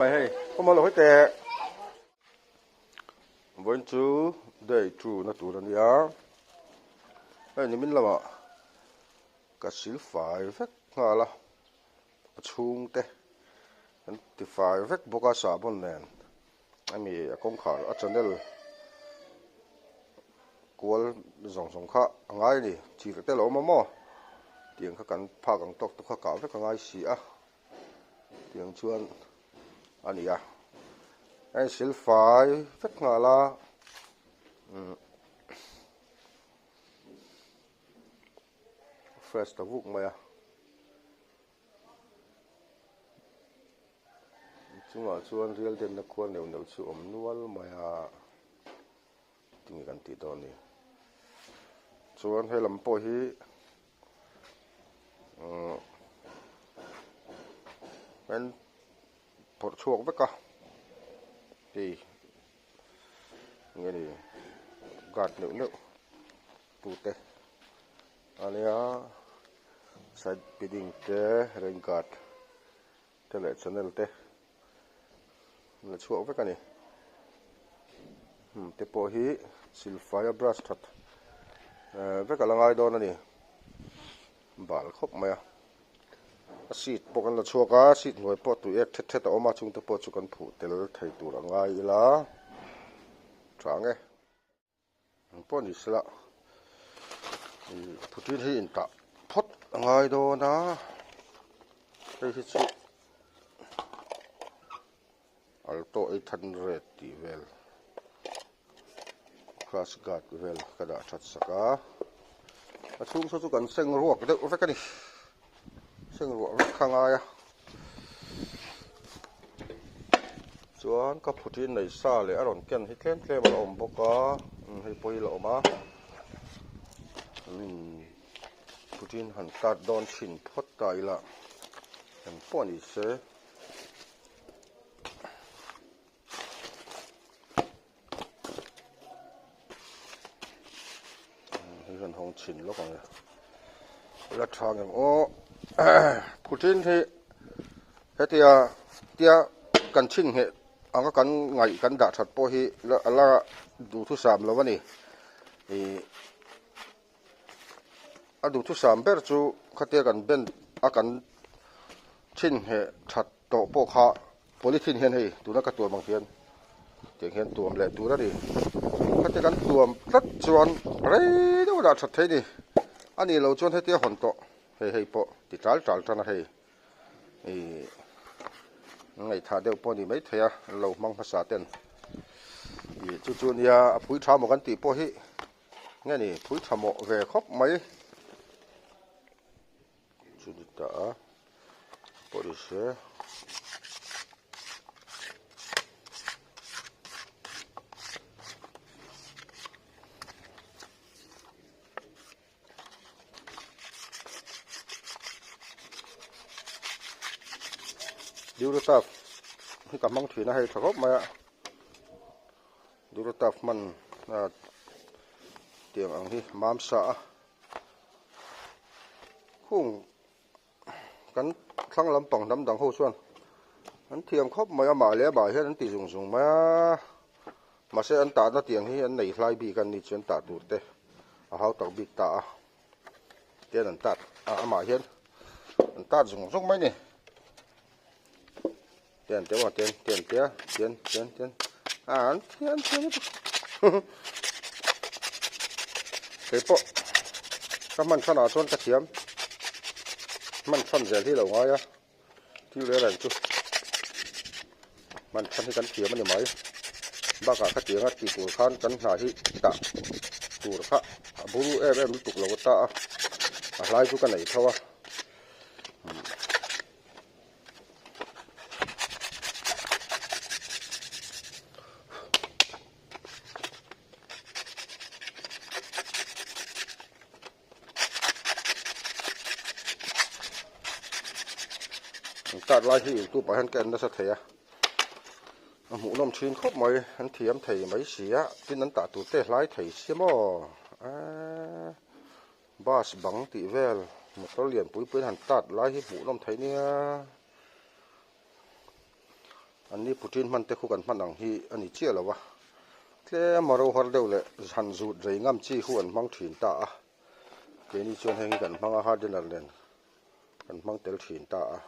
Mai hei, awm a lo hei teh. Vawiin chu day two na tur a nia. Hei nimin lamah ka sil fai vek nghal a, a chhungte an ti fai vek bawk a sahbawn nen. Hemi a kawngkhar a channel kual zawng zawng kha a ngai a ni. Chirh te a lo awm a maw? Tiang kha kan phak ang tawk te kha kah vek a ngai si a. Tiang chuan a ni a. A insil fai vek nghal a. Fresh ta vuk mai a. Chungah chuan rial denna khua neuh neuh chu awm nual mai a. Tinge kan tih dawn ni. Chuan he lam pawh hi an phawrh chhuak vek a hei nge ni guard neuh neuh tute ania side bidding te rain guard te leh channel te la chhuak vek a ni te pawh hi silfaia brush that vek a la ngai dawn a ni bal khawp mai a a seat pawh kan la chhuak a seat hnuai pawh tui ek thet thet a awm a chungte pawh chu kan phuh tel thei tur a ngai ila tha ang e. Ang pawh ni sela ih phutin hi intah phawt a ngai dawn a hei hi chu alto 800 tih vel crash guard vel ka dah that sak a a chhung saw chu kan seng ruak deuh vek a ni seng ruah vek kha a ngai a chuan ka phutin nei sa leh a rawn ken hi tlem tlem a la awm bawk a hei pawh hi a la awm a phutin han tat dawn chhin phawt ta ila eng pawh ni se. Hei hian hawng chhin lawk ang e. La tha ngem aw. Phutin hi hetia tia kan chhin ngheh anga kan ngaih kan dah that pawh hi a la duhthusam lo a ni. Ih a duhthusam ber chu khatia kan bend a kan chhin ngheh that tawh pawh kha Polythene hian hei tuna ka tuam ang hian tiang hian tuam leh tur a ni. Khati kan tuam tlat chuan rei deuh dah that thei ni. A nih loh chuan hetia hawn tawh hei hei pawh ti tal tal tan a hei ih ngaihthah deuh pawh a ni maithei a an lo hmang hmasa ten ih chu chu nia a phui tha maw kan tih pawh hi nge ni phui tha mawh ve khawp mai. Chu ni ta a pawh ni se. Durotaf hi ka hmang thin a hei tha khawp mai a Durotaf hman a tiang ang hi mam sa a. Khung kan thlang lampang hnam dang ho chuan an thiam khawp mai a mah leh amah hian an ti zung zung mai a mahse an tahna tiang hi an nei hlai bik a ni chu an tah tur te a hau tak bik ta a tian an tat a amah hian an tat zung zung mai ni tian te awm tian tian tia tian tian tian a an thiam thiam lutuk kei pawh ka hman than ah chuan ka thiam hman than zel hi lo ngai a thil rel ang chu hman than hi kan thiam a ni mai bakah ka tiang a tih tur khan kan hna hi tah tur kha a buru em em lutuk lo ta a a hlai chu ka nei tho a. Card lai hi youtube ah hian ka en nasa thei a a hmuhnawm thin khawp mai an thiam thei mai si a tin an tah tur te hlai thei si maw eee. Bus bang tih vel motor lian pui pui an han tat lai hi hmuh nawm thei nia. Anni puṭin hman te khu kan hman ang hi a ni chiah lo a, tlem a ro har deuh leh han zut rei ngam chi khu an hmang thin ta a, keini chuan heng hi kan hmang a hardener nen kan hmang tel thin ta a,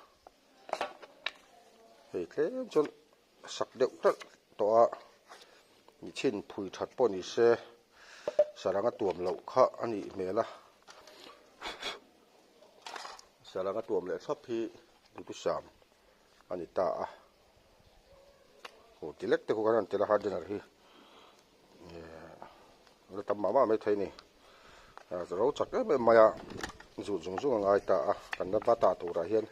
hei tlem chuan sak deuh ṭalh tawh a, ni chhin phui that pawh ni se sarang a tuam loh kha a nih hmel a, sarang a tuam leh thlap hi duhthusam. a ni ta a aw ti lek te khu kan rawn tel a hardener hi la tam mah mah mai thei a ni ro chak em em mai a zut zung zung a ngai ta a kan la va tah turah hian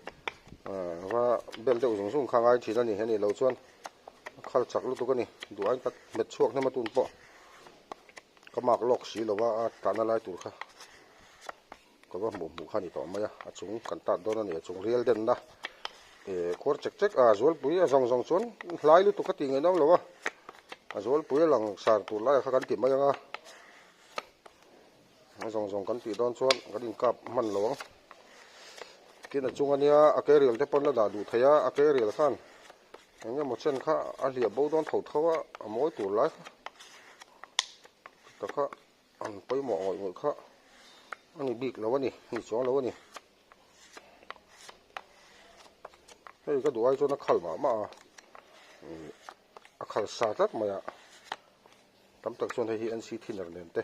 va bel deuh zung zung kha a ngai thin a ni heni lo chuan a khal chak lutuk a ni duh aiin ka hmet chhuak hnem a tun pawh ka mark lawk si lo va a tahna lai tur kha. Ka va hmuh hmuh kha a ni tawh mai a, a chung kan tat dawn a ni, a chung rial denna eh khuar chek chek a zualpui a zawng zawng chuan hlai lutuk a tih ngaih no lo a, a zualpui a lang sar tur lai kha kan ti mai ang a, a zawng zawng kan tih dawn chuan kan inkap hman lo ang, tin a chung ania a ke rial te pawn la dah duh thei a, a ke rial khan eng emaw chen kha a hliah bo dawn tho tho a, a mawi tur lai kha takha. An pawimawh ngawih ngawih kha a ni bik lo a ni, ni chuang lo a ni. Hei ka duh ai chuan a khal mah mah a, a khal sa tlat mai a, tam tak chuan hei hi NC thinner nen te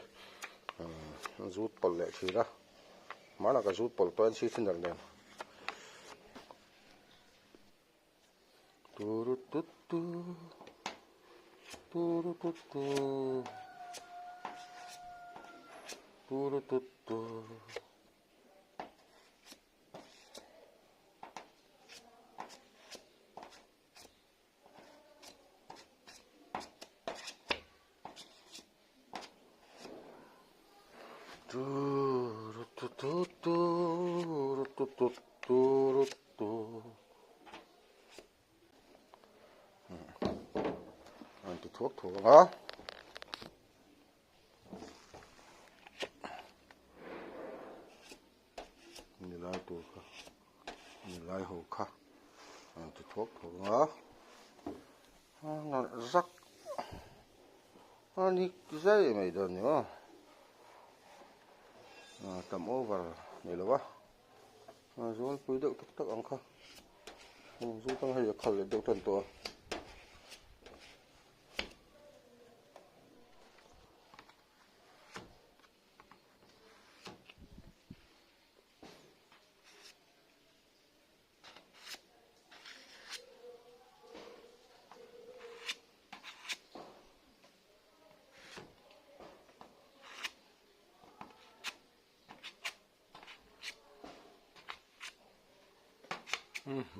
an zut pawlh leh thin a, hmanah ka zut pawlh tawh NC thinner nen. Turututu turututu turututu An ti thuak thuak ang a. Nilai tur kha nilai ho kha an ti thuak thuak ang a. Zak a ni zai mai dawn ni maw tam over nei lo a zualpui deuh tak tak ang kha zu tang hei a khal leh deuh tan tawh a.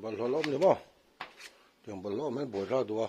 Bawlhhlawh la awm ni maw tiang bawlhhlawh awm hian buai thlak duh a.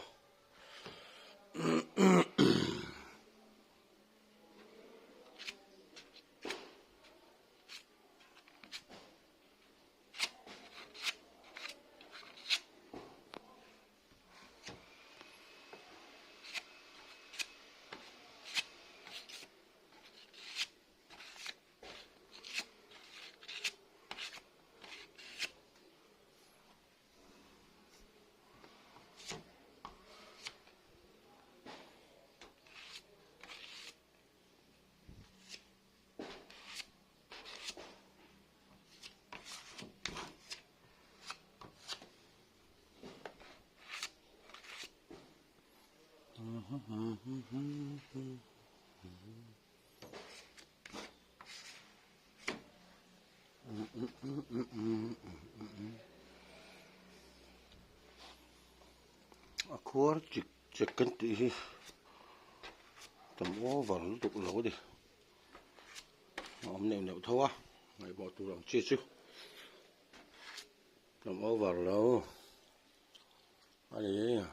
A khuar chik chek kan tih hi tam over lutuk lo a ni. A awm neuh neuh tho a ngaihmawh tur ang chi chu tam over lo a ni.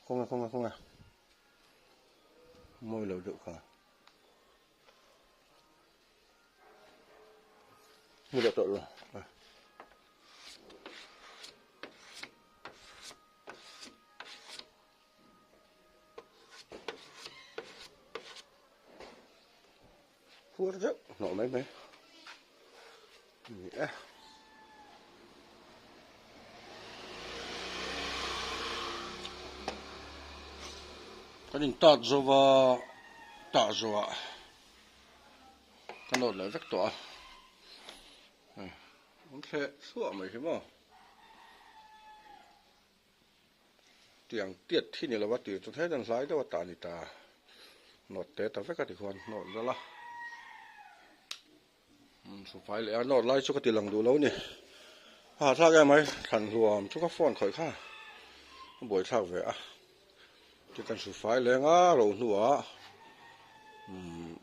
Khawnge khawnge khawnge mawi lo deuh kha mu leh tawh lo. Khuar deuh hnawh mai mai ni e. Kan in tat zo va tah zawh ah ka nawt leh vek tawh a hei an thleh thluah mai hi maw. Tiang tiat thi ni lova tir chu tlem an hlai deuh a tah a ni ta. Nawt te ta vek a tikhuan hnawt ral a. Umm sufai leh a nawt lai chu ka ti lang duh lo ni. A hahthlak em mai thlan hluam chu ka phone khawih kha a buaithlak ve a. Ti kan sufai leng a ro hnuah umm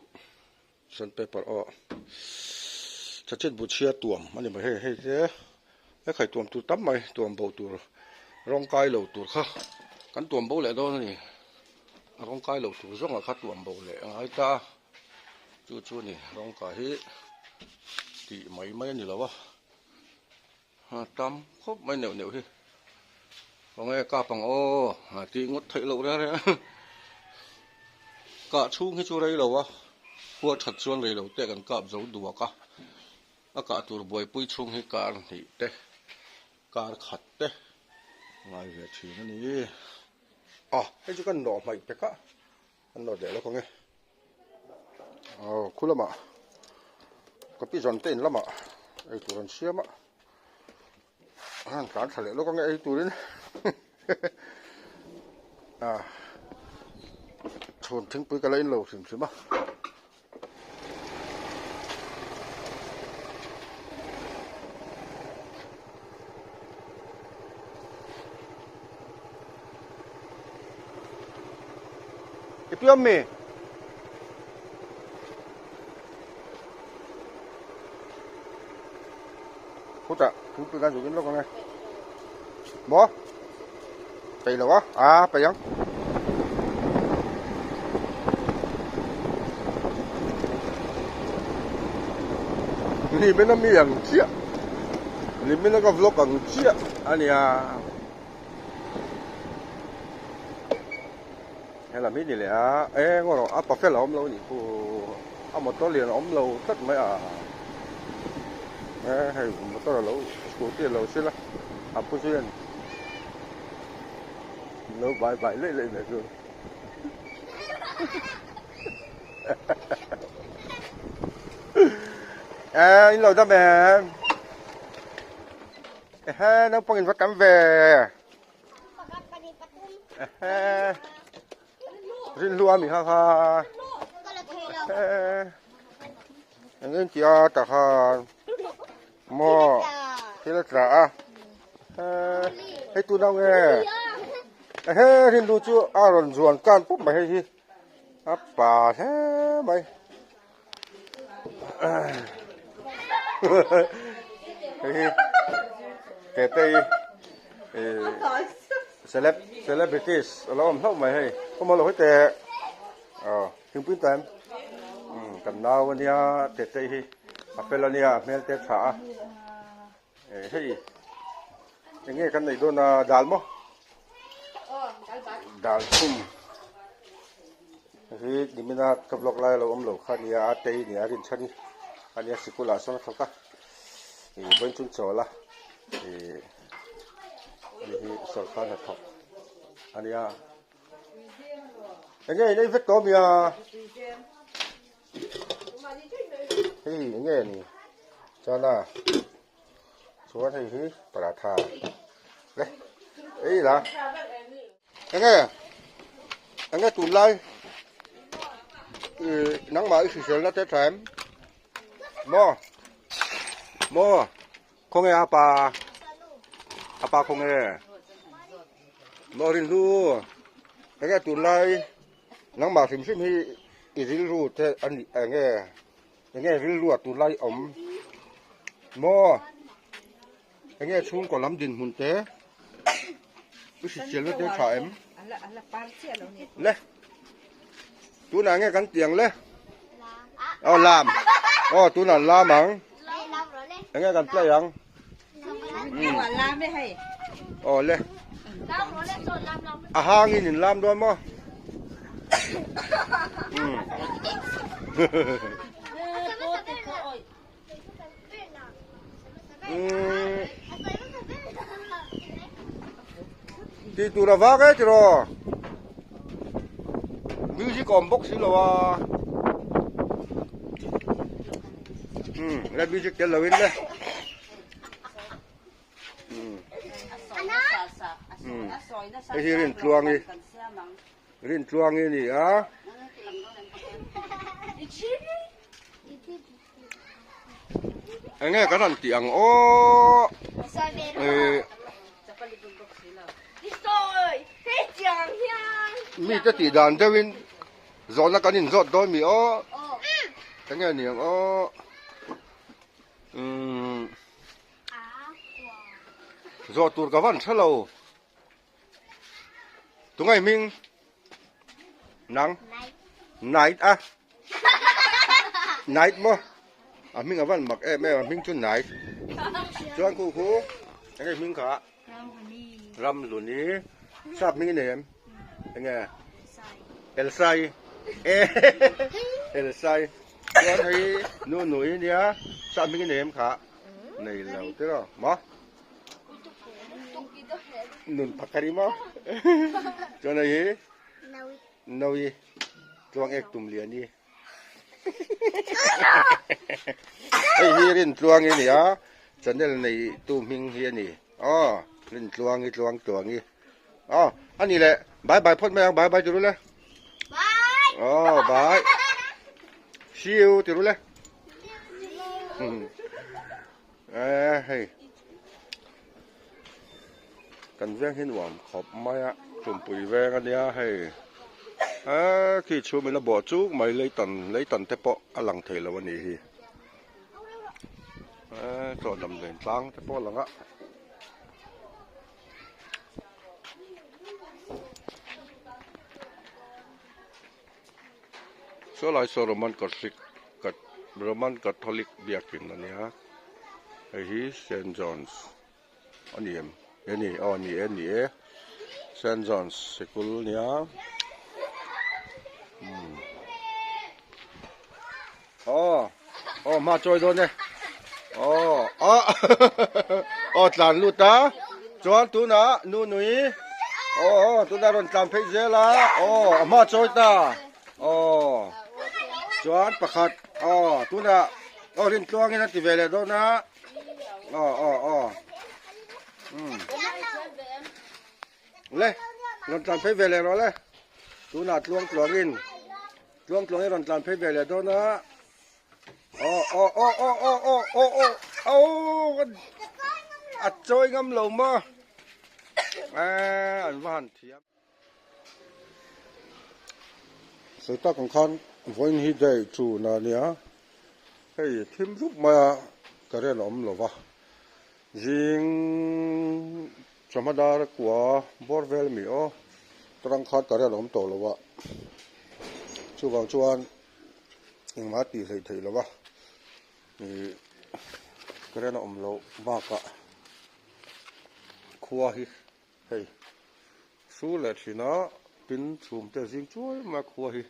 Sandpaper aw chachit bu chhia tuam a ni mai hei hei te he khai tuam tur tam mai tuam bo tur rawng kai lo tur kha kan tuam bo leh dawn a ni a rawng kai lo tur zawng ah kha tuam bo leh a ngai ta chu chu a ni rawng kai hi tih mai mai a ni lo a tam khawp mai neuh neuh hi khawnge kap ang aw a tih ngawt theih loh reng reng a kah chhung hi chu rei lo a huat that chuan rei lo te kan kap zo duak a a kah tur buaipui chhung hi kar hnih te kar khat te ngai ve thin a ni a hei chu kan nawh hmaih pek a an nawt leh lawk ang e aw khu lamah ka pi zawn te in lamah ei tur an siam a a han tlan thla leh lawk ang e ei turin a chhun thingpui ka la in lo hrim hrim a. I pian mi? Khutah thingpui kan zuk in lawk ang e. Maw? Peih lo a? A peih ang. Nimin a mi ang chiah. Nimin a ka vlog ang chiah a nia. Helam hi ni leh a, e ngaw rawh a pafel a awm lo a nih khu, a motor lian a awm lo tlat mai a, e hei motor a lo scooty a lo sil a, a pu zui a ni, lo bai bai leih leih mai chu e in lo dam em, ehe naupang in va tam ve. Rinhlu a mi kha kha eng eng tia ta khan maw thil a tla a hei tu nau nge ehe rinhlu chu a rawn zuan kan pawp mai hei hi a pa hle mai hei hi tete hi celeb celebrities a lo awm hlauh mai hei kawm a lo hawi teh aw thingpui time umm kan nau ania tete hi a fel ania a hmel te a tha a hei eng nge kan neih dawn a dal maw dal thum hi nimina ka vlog lai a lo awm lo kha ania a tei nia a rinchhan hi ania sikul ah sawn a thawk a ih vawiin chu an chawl a ih ani hi sawrkar hnathawk ania eng nge in ei vek tawh a mi a. Hei eng nge ni chana chuan hei hi paratha le ei la eng nge eng nge tunlai ih nangmah i hriselna te tha em maw maw khawnge a pa a pa khawnge maw rinhlu eng nge tunlai. Nangmah hrim hrim hi i rilru te a nih eng nge eng nge rilru ah tunlai awm maw eng nge chhungkaw lam dinhmun te i hriselna te tha em le tunah nge kan tiang le aw lam aw tunah lam ang eng nge kan play ang Aw le. A hangin in lam dawn maw? Tih tur a vak e tiraw. Music a awm bawk si lo a. Umm le music tel lo in le. Umm. Umm. Hei hi Rintluangi. Rintluangi a ni a. Enge kan han tih ang aw mite tih dan deuhin zawhna kan inzawt dawn mi aw enge ni ang aw umm zawh tur ka van hre lo tungai hming Nang? Night a. Night maw? A hming a van mak em em a hming chu Night. Chuan khu khu enge hming kha? Ramhluni. Sap hming i nei em? Enge? Elsai. Elsai. Chuan hei nu nui nia sap hming i nei em kha? Nei lo tiraw maw? Nun pakhat i maw? Chuan hei hi Naui tluang ek tum lian i. Hei hi Rintluangi a ni a, channel nei tu hming hi a ni. Aw Rintluangi tluang tluangi. Aw a ni le bye bye phawt mai ang bye bye ti ru le. Bye. Aw bye. See you ti ru le. Eh hei kan veng hi nuam khawp mai a tumpui veng a nia hei eh khi chhum in a bawh chuk mai leitan leitan te pawh a lang thei lo a nih hi eh chaw damdawiin tlang te pawh a lang a. Saw lai saw Roman Catholic Roman Catholic biakin a nia hei hi Saint John's a ni em e ni aw ni e ni e Saint John's sikul a nia umm aw aw hma chawi dawn e aw ah aw tlan lut a chuan tunah nu nui aw tunah rawn tlan phei zel a aw a hma chawi ta. Aw chuan pakhat aw tunah aw Rintluangin a ti ve leh dawn a aw aw aw umm le rawn tlan phei ve leh rawh le tunah tluang tluangin tluang tluangin rawn tlan phei ve leh dawn a aw aw aw aw aw aw aw aw aw a chawi ngam lo maw an va han thiam. Sawi tak ang khan vawiin hi day chun a nia hei thim rup mai a current a awm lo va zing chawhma dar kua bawr vel mi aw tarang khan current a awm tawh lo a chuvang chuan engmah a tih hleih theih lo va ih current a awm loh bakah khua hi. Hei su leh thin a tin chhum te zing chuai mai a khua hi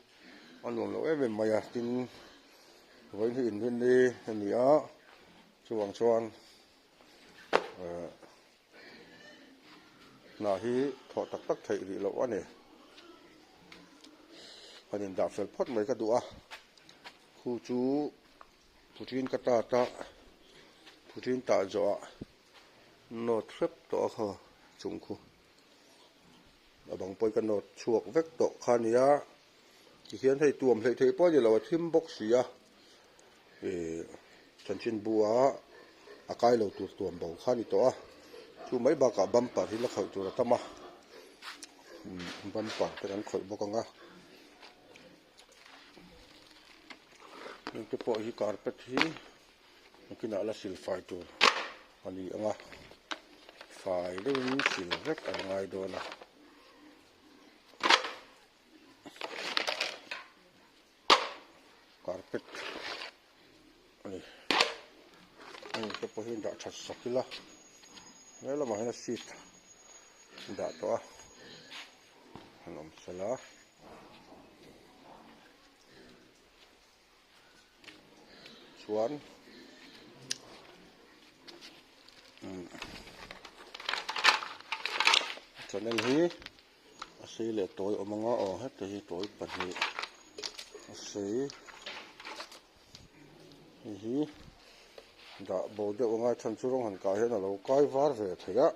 a nuam lo em em mai a tin vawiin hi inrin ni a ni a chuvang chuan eh hna hi thawh tak tak theih rih loh a ni han indah fel phawt mai ka duh a khu chu Phuṭin ka tat a phuṭin tah zawhah. Nawt hrep tawh a kha chung khu a bang pawhin ka nawt chhuak vek tawh kha a nia tihian hei tuam hleih theih pawh a ni lo a thim bawk si a ih chanchin bua a kai lo tur tuam bo kha a ni tawh a chu mai bakah bumper hi la khawih tur a tam a bumper te kan khawih bawk ang a heng te pawh hi carpet hi. Nakinah la sil fai tur a ni ang a, fai deuhin sil vek a ngai dawn a. Carpet a ni, heng te pawh hi dah that sak ila, he lamah hian a seat dah tawh a, han awm sela. Chuan umm Channel hi a sei leh tawi awm anga aw heta hi tawi pahnih a sei hei hi dah bo deuh anga chhan chu rawng han kah hian a lo kai var ve thei a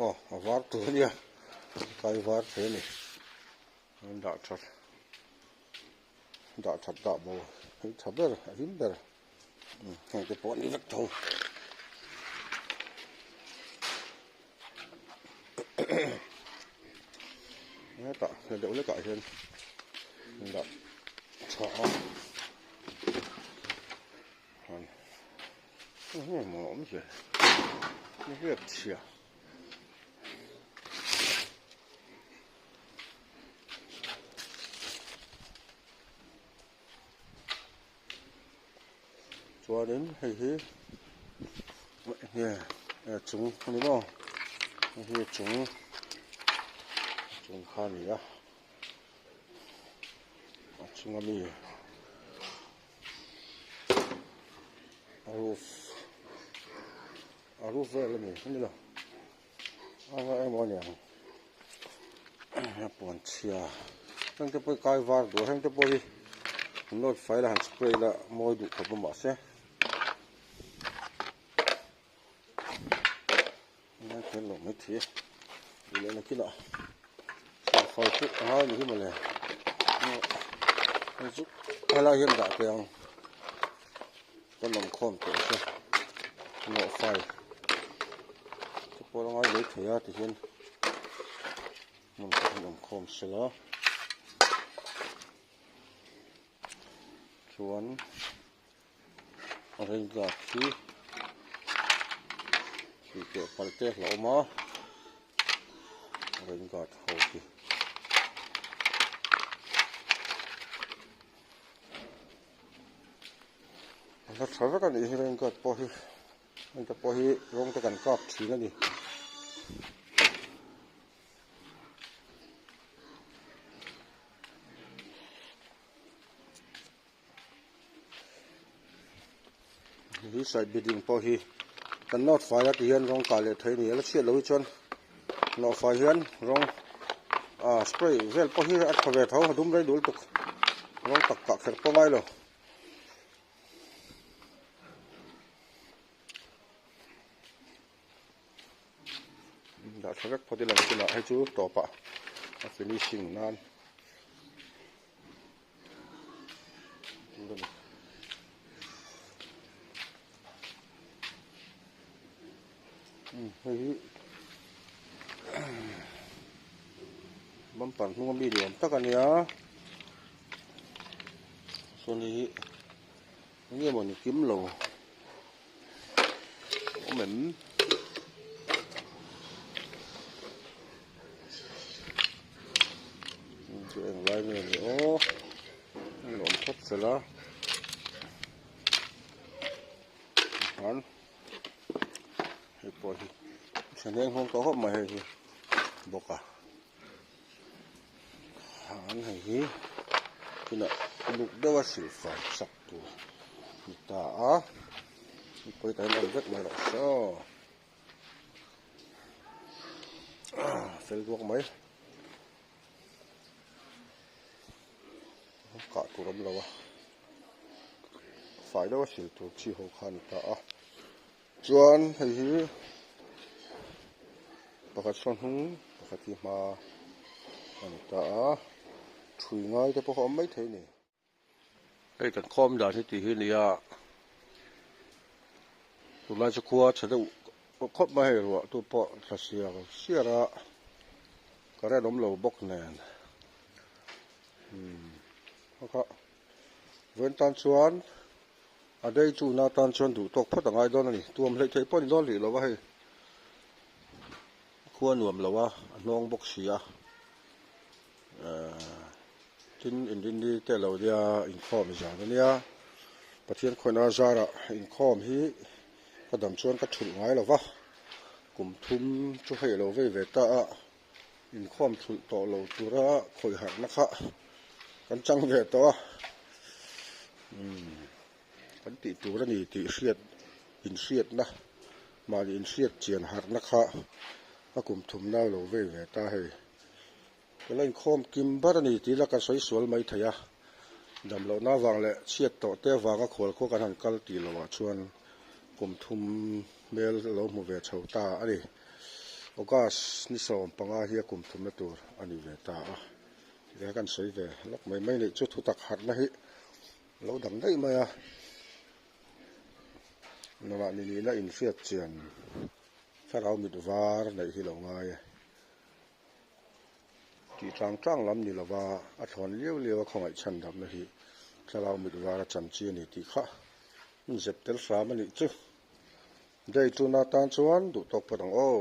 aw a var tur a nia a kai var thei a ni an dah that dah that dah bo hi tha ber a him ber. Heng te pawh a ni vek tho. Hetah hla deuh hlekah hian dah tha a han enge maw a awmzia ni riat chhia. Chuanin hei hi enge a chung a ni maw hei hi a chung a chung kha a ni a a chunga mi a roof a roof vel a ni a ni lo a nga emaw a ni ang a puan chhia heng te pawh hi kai var duh a heng te pawh hi an nawt fai la han spray la mawi duh khawp a mahse ngai kher loh mai thei a tih leh nakinah fai pawh a ngai ni hi mawle hei chu helai hian dah teh ang kan awm khawm tawh se nawhfai te pawh a ngai lei thei a ti hian hmun khat an awm khawm sela chuan rain guard hi tih teh palh te a hlauhawm a rain guard ho hi. A hla tha vek a nih hi rain guard pawh hi heng te pawh hi rawng te kan kap thin a ni. Hi side building pawh hi kan nawt fai a ti hian rawng kah leh theih a ni a la chhiat loh hi chuan nawh fai hian rawng ah spray vel pawh hi a tha ve tho a dum rei dul tuk rawng tak kah kher pawh ngai lo. Dah tha vek phawt ila nakinah hei chu tawpah a finishing nan tur a ni. Hei hi bumper hnunga mi ni awm tak a nia chuan hei hi eng nge maw ni kim lo awm em chu eng lai nge ni aw a awm phawt fel a. An hei pawh hi thahnem nghawng tawh khawp mai hei hi bawk a an hei hi tunah uluk deuh a silfai sak tur ni ta a mipui kan awm vek mai rawh se aw fel duak mai kah tur awm lo a. Fai deuh a sil tur chi ho kha a ni ta a chuan hei hi pakhat saw hnung pakhat hi hma a ni ta a thui ngai te pawh a awm maithei a ni. Hei kan khawm dan hi tih hi a ni a tunlai chu khua chhe deuh khawp mai hei ruah tu pawh thla siar siar a current awm lo bawk nen umm kha. Vawiin tan chuan a day chuna tan chuan duh tawk phawt a ngai dawn a ni. Tuam hleih theih pawh a ni dawn rih lo va hei. Khua nuam lo a, a hnawng bawk si a. Ehh tin inrinni te lo nia inkhawm zan a nia. Pathian khawihna zarah inkhawm hi ka dam chuan ka thulh ngai lo va. Kum thum chu hei a lo vei ve ta a. Inkhawm thulh tawh lo tura khawih harhna kha kan chang ve tawh a, umm kan tih tur a ni tih hriat inhriatna mahni inhriat chian harhna kha A kum thumna lo vei ve ta hei. Ka la inkhawm kim ber a ni tih ila ka sawi sual mai thei a. Dam lohna avang leh chhiat tawh te avanga khual khua kan han kal tih lohah chuan kum thum hmel a lo hmu ve chho ta a ni. August ni 15 hi a kum thumna tur a ni ve ta a. Tikha kan sawi ve lawk mai mai nih chu thutak harhna hi a lo dang daih mai a. Nangah ni nihna inhriat chian thlarau mit var neih hi lo ngai e. Tih tlang tlang lam ni lova a thlawn liau liau a khawngaih chhan damna hi thlarau mit var a chan chi a ni tih kha in zep tel hram a nih chu. Day tuna tan chuan duh tawk phawt ang aw.